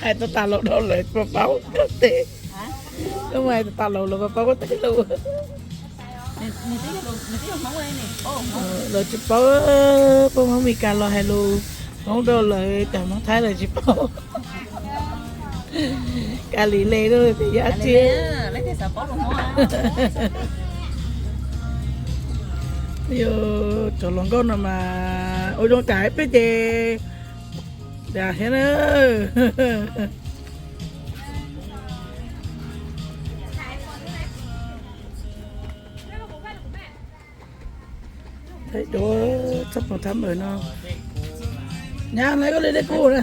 Hais tau tas laus dhau lawm puas paub koj teb? Koj mus hais tau tas laus lawm puas paub koj teb lus? Lawv tsis paub, poj Hmoob Mes Kas los hais lus Hmoob rau lawv, cov Hmoob Thaib lawv tsis paub. Kav liam li rau tias yog tsi. Yog cov hluas nkauj no mas ua zoo kam peb ces dag thiab na. Thaij duab txoj pov thab npawm no. Nyab, nqa koj li dej kub na.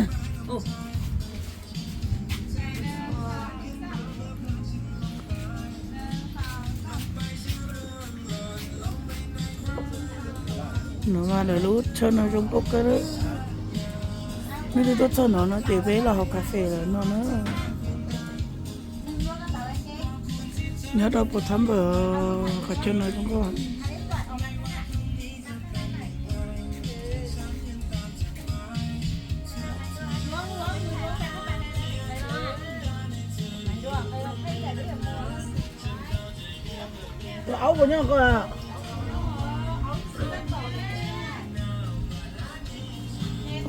No mas lawv lub chaw no zoo nkauj kawg. Nej twb tuaj txog no no ces peb los haus cà phê lawm no na. Nyob rau pov thab npawm, qhov chaw no zoo nkauj.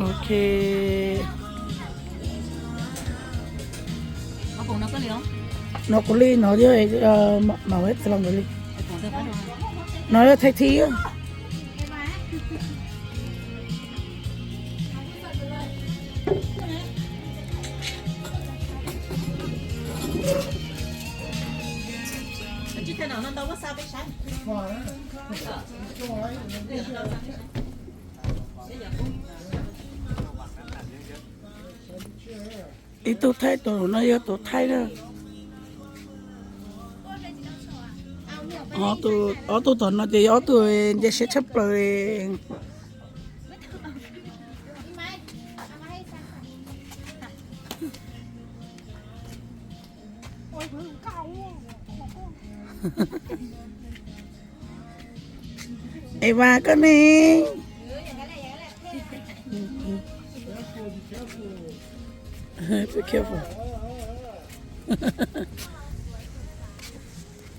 Ok. No kuv li no, mam ua txhij los li. No yog thaij thib. Ib tug thaij, tus no yog tus thaij na. Ob tug tom no ces yog ob tug nce siab tshaj plaws. Es Vas koj ne?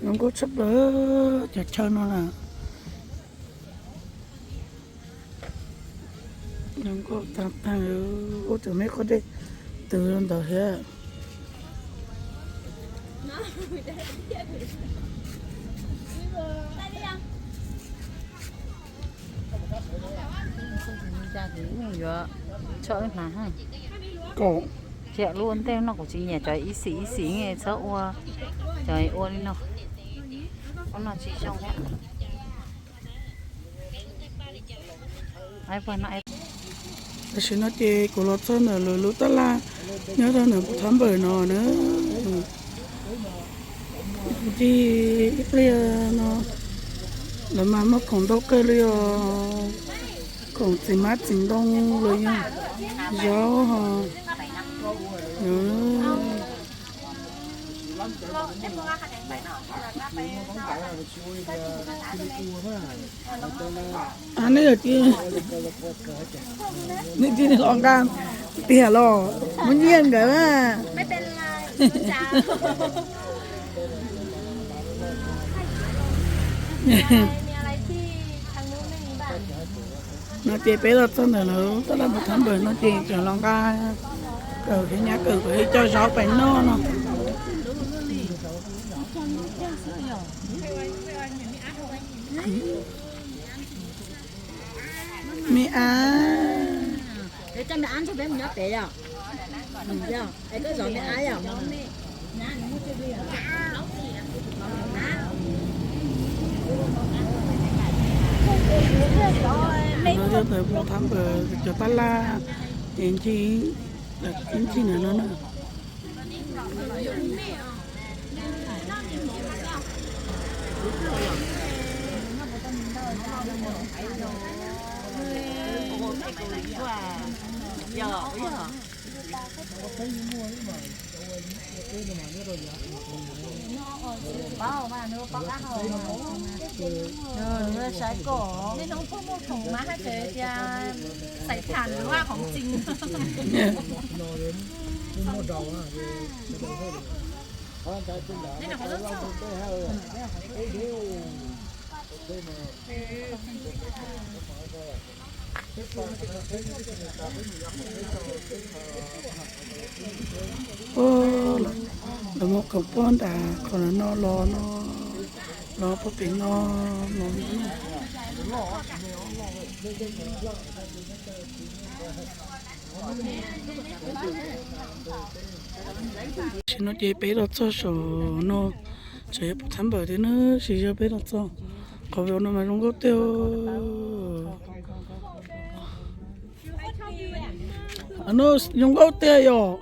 Zoo nkauj tshaj plaws cov chaw no na. Zoo nkauj tag tag, ub, tseem muaj qhov dej twb ntawd thiab. Yuav tso wb hnav. Cia lub ua ntej no kuv tsis nyiam cov ib xim ib xim, txhob ua cov ua li no. Ua no tsis zoo thiab. Tam sim no ces kuv los txog ntawm lawv lub tab laj nyob rau ntawm pov thab npawm no na. Ncig ib pliag no lawv mas muaj khoom ntau kawg li os. Khoom txiv hmab txiv ntoo los yog zaub ho. Nej yog tib, nej tib neeg los nqa tiag los muab nyiaj nkawd na. No ces peb los txog ntawm lawv tab laj pov thab npawm no ces tseem los nqa kawm thiab, nyab kawm kom coj zaub pais noj no. Me ab. No yog ntawm pov thab npawm cov tab laj ces ncig, ncig ntawm no na. Saib kom nej hnub puag muaj khoom mas haj tseem tias xaiv tham lua khoom txi. Lawv muab khoom pub nram qhov no los no, los puag pem no los. Tam sim no ces peb los txog saum no, saum yog pum thab npawm thiab na, sis yog peb los txog qhov no mas zoo nkauj tiag. No zoo nkauj tiag yom.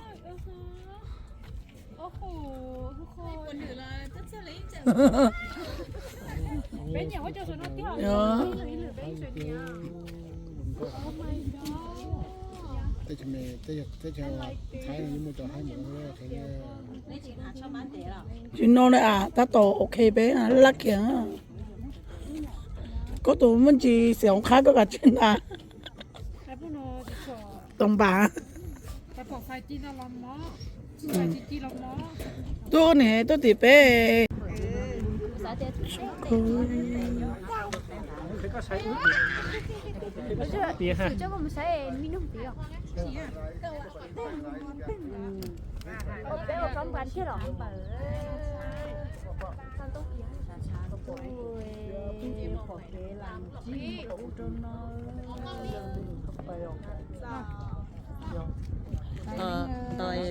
Tsis no na, tab tom ok peb laj kiag. Koj tus me ntsis xim hauv qab koj kav tsij na. Tau npam. Tuaj niam tuaj tim peb.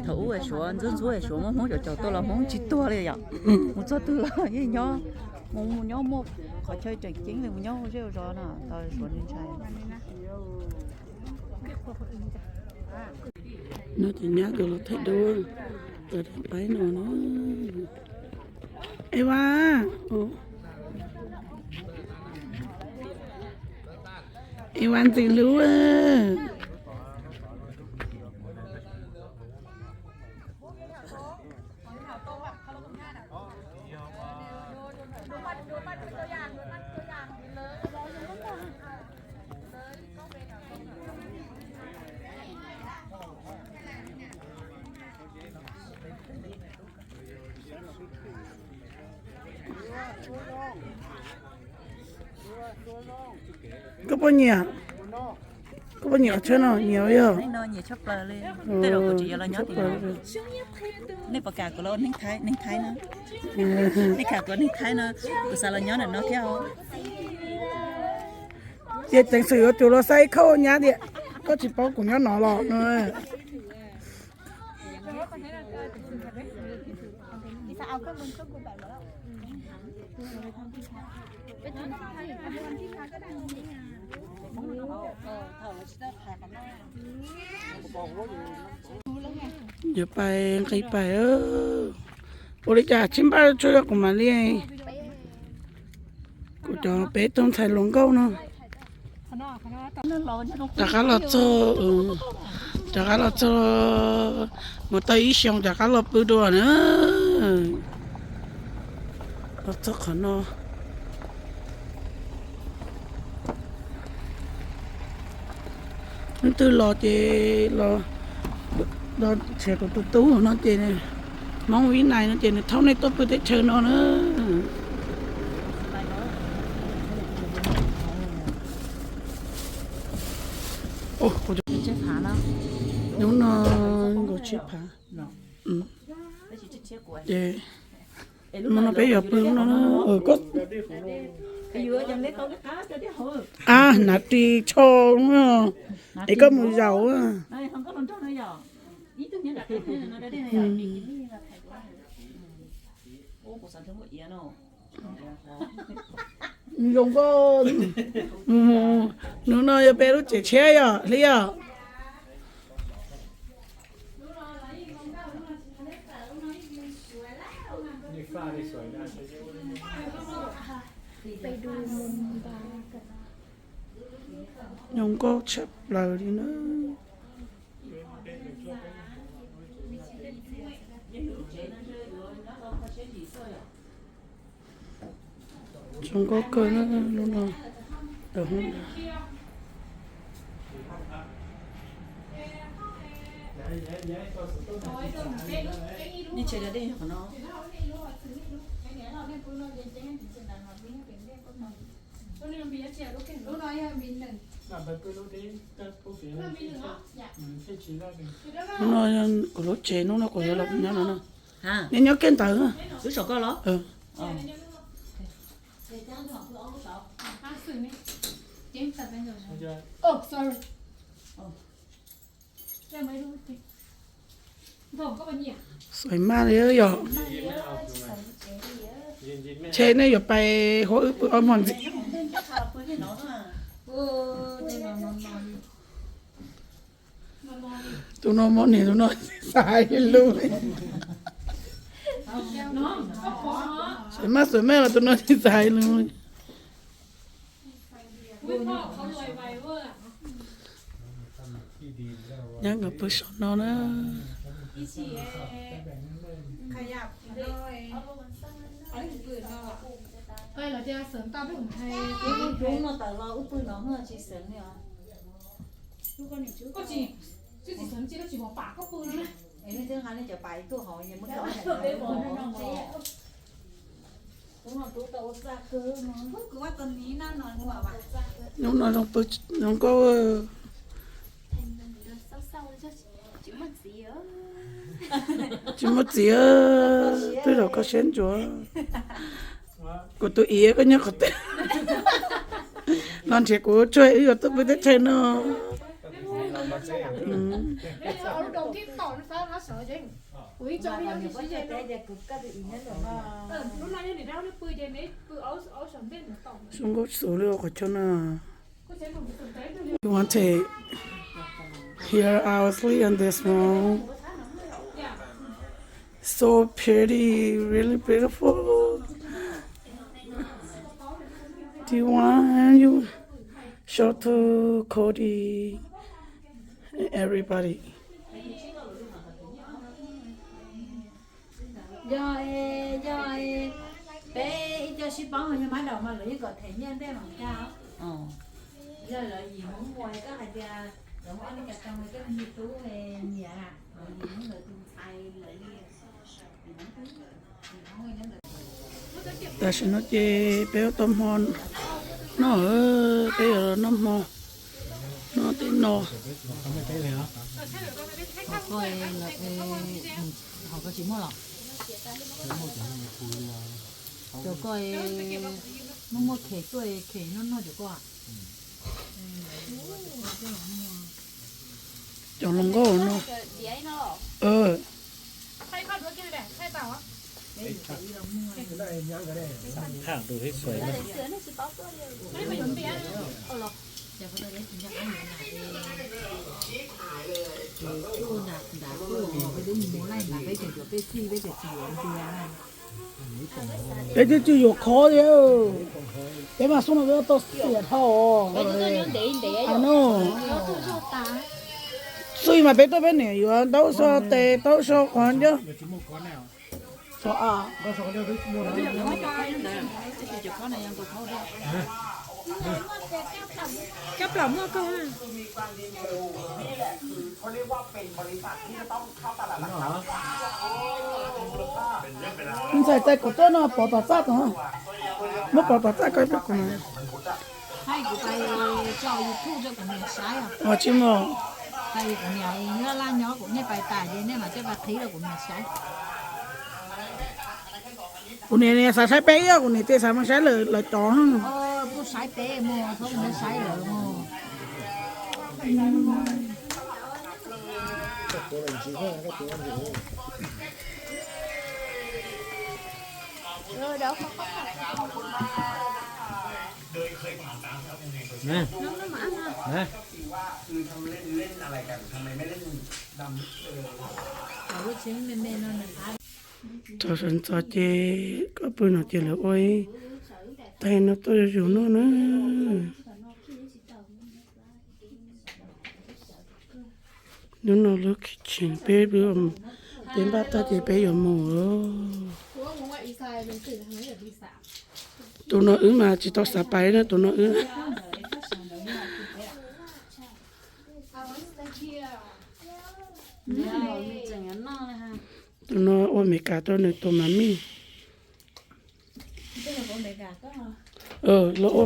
Thaum ub suav ntxub ntxub suav muab Hmoob caum caum tuaj los Hmoob tsis tuag li yom. Mus txog twg los yeej nyob, mus mus nyob muaj qhov chaw tseem ceeb li mus nyob zej zos no tau suav ntshai. No ces nyab kawg los thaij duab tawm daim qaib no na. Es Vas, Es Vas ntxim hlub. Koj poj niam, koj poj niam qhov tsheb no nyiam yog? Nej puas kam kuv los neeg Thaib, neeg Thaib na? Nej kam kuv neeg Thaib na, kuv xav los nyob ntawm no thiab. Ces ceev xwm yuav tsum los xa ib khauj nyab tias koj tsis paub kuv nyob no los no. Yuav pais nqis pais. Ua li cas tsis npaj tsuag rau kuv mam li. Kuv cov peb tug ntxhais hluas nkauj no. Rov qab los txog, rov qab los txog, mus tau ib xyoos rov qab los pw dua na. Los txog qhov no. Leej twg los ces los, los nrhiav kuv tus tub no ces, Hmoob Vib Nais no ces nws thauj nej tuaj pw teb chaws no na. Hnub no nkaus tsib phav. Ces hmo no peb yuav pw no. Ab, hnav ris tsho no, es koj mus zaum. Zoo nkauj. Hnub no yog peb lub tsev tshiab yom, Hli yom. Zoo nkauj tshaj plaws li na. Zoo nkauj kawg na, lub no. Nej tshe dej qhov no. Hnub no kuv lub tsev, hnub no kuv yuav los nyob no na. Nej nyob kiag ntawd. Twb saum koj los? Xuav maj li yom. Tshe nej yuav pais huab wb pw ob hmo ntxiv. Tus no mob niag tus no xav hais lus. Xuav maj xuav maj los tus no tsis xav hais lus. Nyob nkawd pw saum no na. Hnub no zoo pw zoo nkauj. Tsis muaj txiv, twb los koj siab ntsuav. Kuv tus ib koj nyob qhov twg los nrhiav kuv tsuag wb yuav tuaj pw teb chaws no. Zoo nkauj xus li qhov chaw no. You want to, here I was sleep in this room. So pretty, really beautiful. Do you want you show to Cody and everybody? Yog, yog, peb ib co sib paub yog mab daum mas lawv yeej kom them nyiaj ntej mas kaj. Yog lawv yim Hmoob muas koj hais tias lawv muaj ob li cas tau coj me tub nyiam, lawv yim Hmoob lawv tus ntxhais lawv li. Tam sim no ces peb ua tau hmo noj, peb yuav noj hmo, noj tej no. Ho koj tsis muaj los? Cov koj muaj muaj khes tuaj khes noj noj cov koj. Cov hluas nkauj no. Peb twb tsis yuav khov li, peb mas xub no peb tau xiam dhau. Xwb mas peb tuaj peb niam yuav ntaub so tes ntaub so qhov ncauj. Ntxhais, txais kuv tuaj no pov tom txaj tod, muab pov tom txaj ko rau kuv na. Tsis muaj. Kuv niam xav saib peb ib, kuv niam tias xav mus saib lawv cov. Txog sawv ntxov ces koj pw no ces lawv ua ib tais no tuaj yug noj na. Hnub no lub kitchen peb, peb npaj tag ces peb yuav mus. Tus no wb mas tsis tau xav pais na, tus no wb. Tus no ua Amelikas rau nws tus mas mij. Los ua.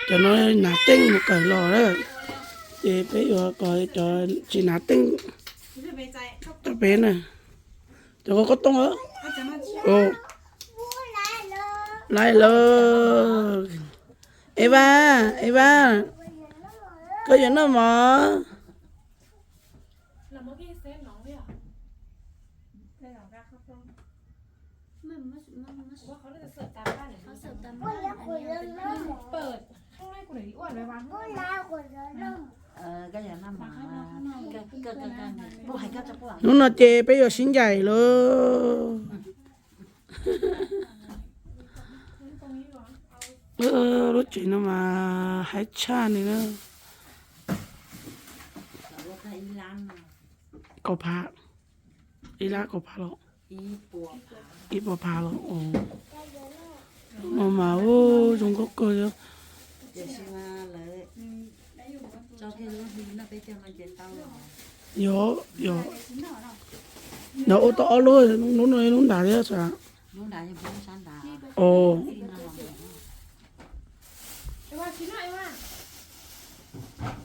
Cov no hnav teej mus kawm los na, ces peb yuav kom cov tsis hnav teej rau peb na. Cov koj tooj, laiv lawm. Eva, Eva, koj yuav noj mov? Hnub no ces peb yuav sib ncaim lawm. Lub tsev no mas haib tshaj li na. Kaum phav, ib lab kaum phav los, ib puas phav los. No mas zoo nkauj kawg li. Yog, yog. Nws ua tau ob lub, lub no lub nrad thiab. Os,